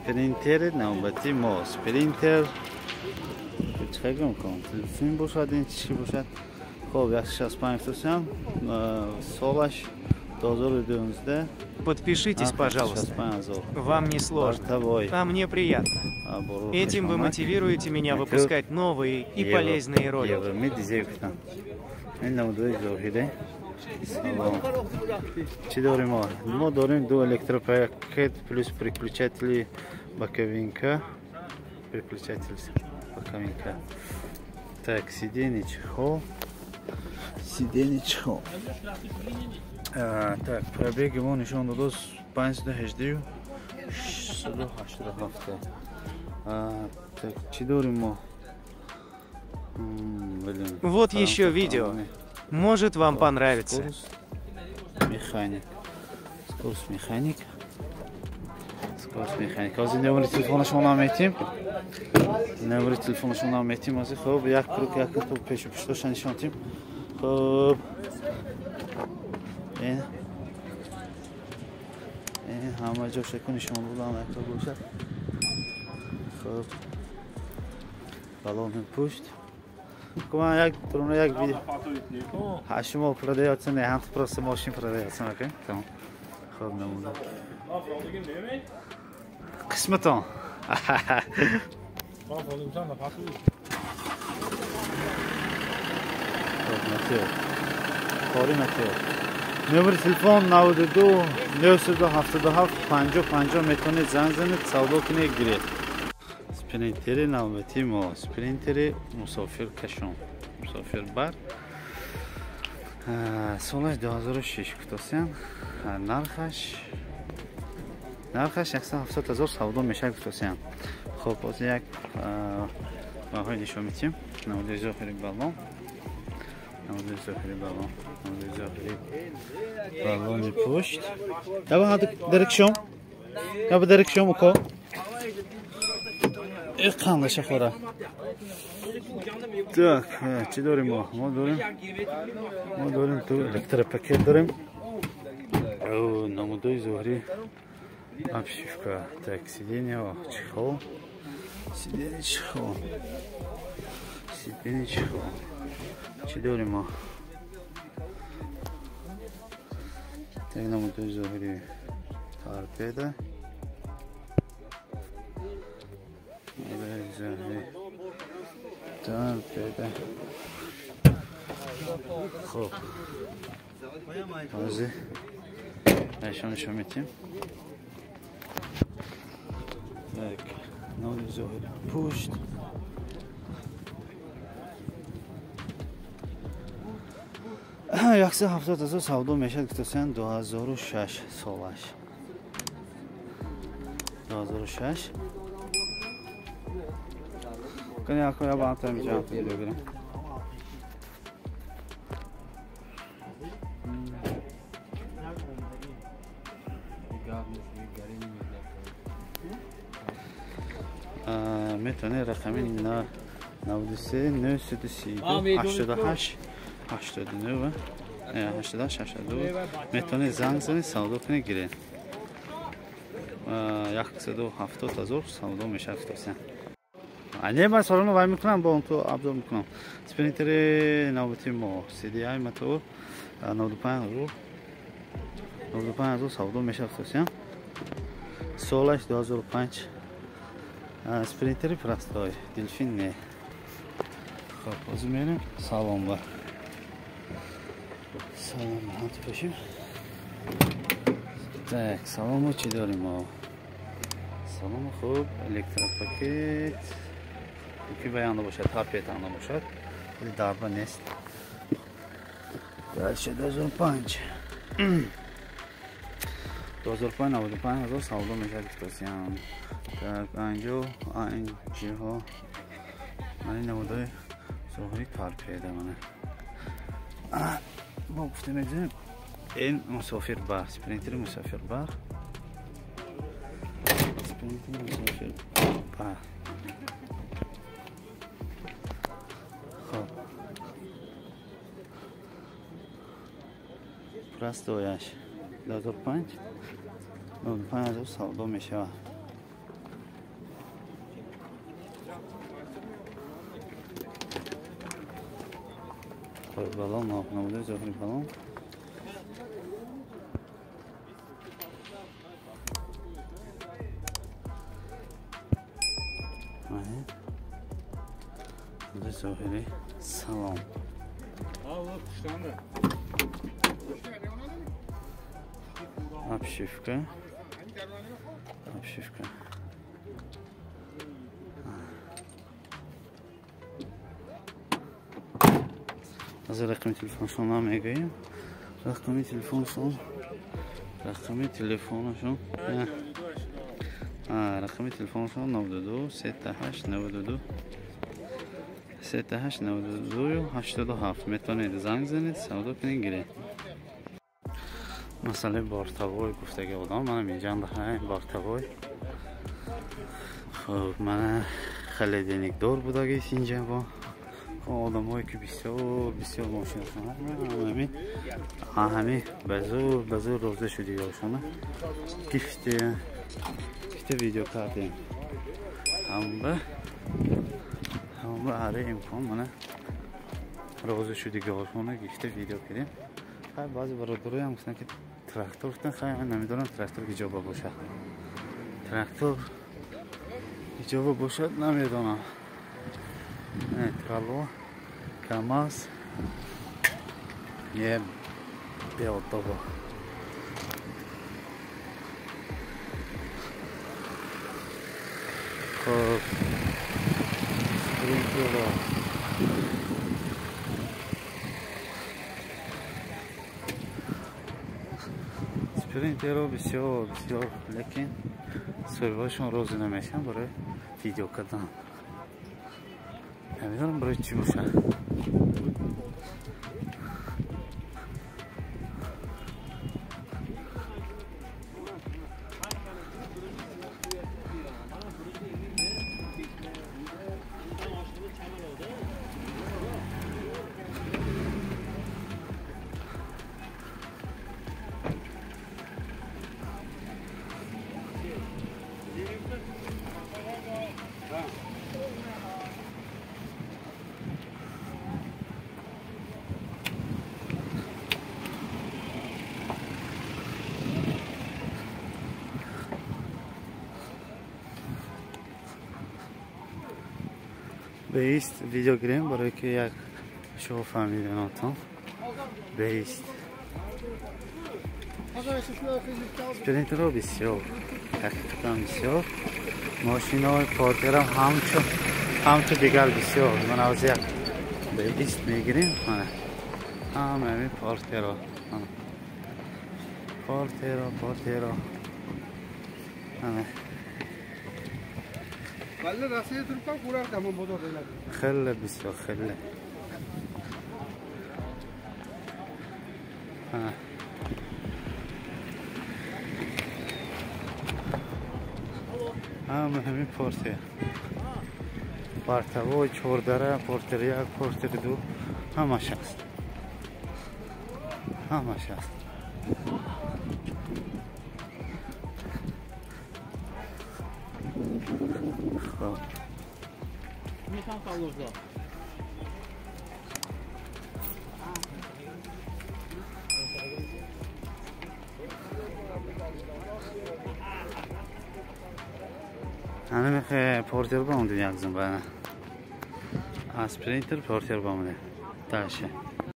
Спринтери навбати мо. Спринтер чӣ гум кун? Бошад, ин чӣ бошад? Хоб, 165 тусям. Солаш 2012. Подпишитесь, пожалуйста. Вам не сложно, а мне приятно. Этим вы мотивируете меня выпускать новые и полезные ролики. Чӣ дорем мо? Мо дорем ду электропакет плюс переключатели боковинка. Переключатель боковинка. Так, сиденье, чехол. Сиденье, чехол. Так, пробеги мо нишон додост 518 687. Так, чӣ дорем мо? Вот еще видео. Может, вам понравится. Механик. Скорость механик. Скорость механик. Ҳозир номери телефонашон метим. Номери телефонашон метим. Ҳозир хуб, як круг, як круг пешу пуштоша нишон тим. Хуб. Ин ҳама ҷоша ку нишон додам, як бошад. Хуб. Балони пушт. Кума як труна як видео. А шумо продаётся не, ҳам просто мошин продаётся, окей? Тамом. Хуб, намуда. Қисматон. Хуб, Матео. Кори Матео. Номери телефон 92 977 50 50 метавонед занг занед, савдо кунед, гиред. Спринтери навбати мо, спринтери мусофиркашон, мусофирбар. Солаш 2006 гуфтосян. Нархаш 170 ҳазор савдо мешавад гуфтосян. Хуб, боз як баҳои нишон медиҳем. Намудаи зоҳири баллон. Намудаи зоҳири баллон. Намудаи зоҳири баллони пушт. Яба ҳаду дарикшом. Яба дарикшом уко. Қандаша хора. Так, чӣ дорем мо? Мо дорем ту электропакет дорем. Намудои зоҳирӣ обшивка. Так, сиденье, чехол. Сиденье, чехол. Сиденье, чехол. Чӣ дорем мо? Так, намудои зоҳирӣ торпеда. Торпеда. Хуб, ҳозир нишон медиҳем. Так, намуди зоҳири пушт. 170 ҳазор савдо мешавад гуфтасян. 2006 солаш. 2006. Кани ако я баъд там ҷамъ бигирем. Метавонед рақами 93 932 88 89 88 82 метавонед занг занед, савдо кунед, гиред. 170 ҳазор савдо мешавад гуфтасян. Не, ман салоно вай мекунам, бо он ту абзор мекунам. Спринтери навбати мо, CDI мотор 95 ҳазор савдо мешавад гуфтасян. Солаш 2005. Спринтери простой, Дельфин не. Хуб, ҳозир мерем салон ба. Салон ба пешим. Так, салону чӣ дорем мо? Салону хуб, электропакет. Ки баянда бошад, торпеда бошад. Дарба нест. Дальше 2005. 2005 95 ҳазор савдо мешавад гуфтасян. Так, анҷо, анҷиҳо. Ман ин намудаи зоҳири торпеда мана. Бо гуфта мегузарем. Ин мусофирбар, спринтери мусофирбар. Спринтери мусофирбар. Хуб. Простояш 2005 95 ҳазор савдо мешавад. Балон, намудаи зоҳири балон. Намудаи зоҳири салон. Обшивка. Обшивка. Аз рақами телефоншон намегӯем. Рақами телефоншон. Рақами телефонашон. Рақами телефоншон 92 38 92 38 92 87. Метавонед занг занед, савдо кунед, гиред. Масъалаи бортовой гуфтаги одам, манам инҷа бортовой. Хуб, мана холодильникдор будагист инҷа бо одамҳое ки бисёр бисёр мошинашон ҳами ба зӯр розӣ шудигиҳошона гифте видео кардем. Ҳамба аре имкон мана розӣ шудигиҳошона гифте видео кардем. Хай баъзе бародароям гуфтанд ки трактор гуфтанд, хай ман намедонам трактор иҷоба бошад. Трактор иҷоба бошад намедонам. Трало, КамАЗ, е беодобо. Хуб, спринтеро. Спринтеро бисёр бисёр, лекин соҳибашон розӣ намешаванд барои видео кардан. Намедонам барои чӣ бошад. Беист видео гирем барои ки як шумо фаҳмиданотон. Беист спринтеро бисёр, ҳақиқатан бисёр. Мошинои портерам ҳамчу дигар бисёр. Ман ҳозир як беист мегирем. Ҳама ҳамин портеро, портеро, портеро. خیلی بسیار خیلی. همه همین پورتر پارتاوی چهاردره، پورتر یک، پورتر دو، همش هست، همش هست. خب همه میخواه پورتر با اون دیگه از اون از پرینتر پورتر با اونه تاشه.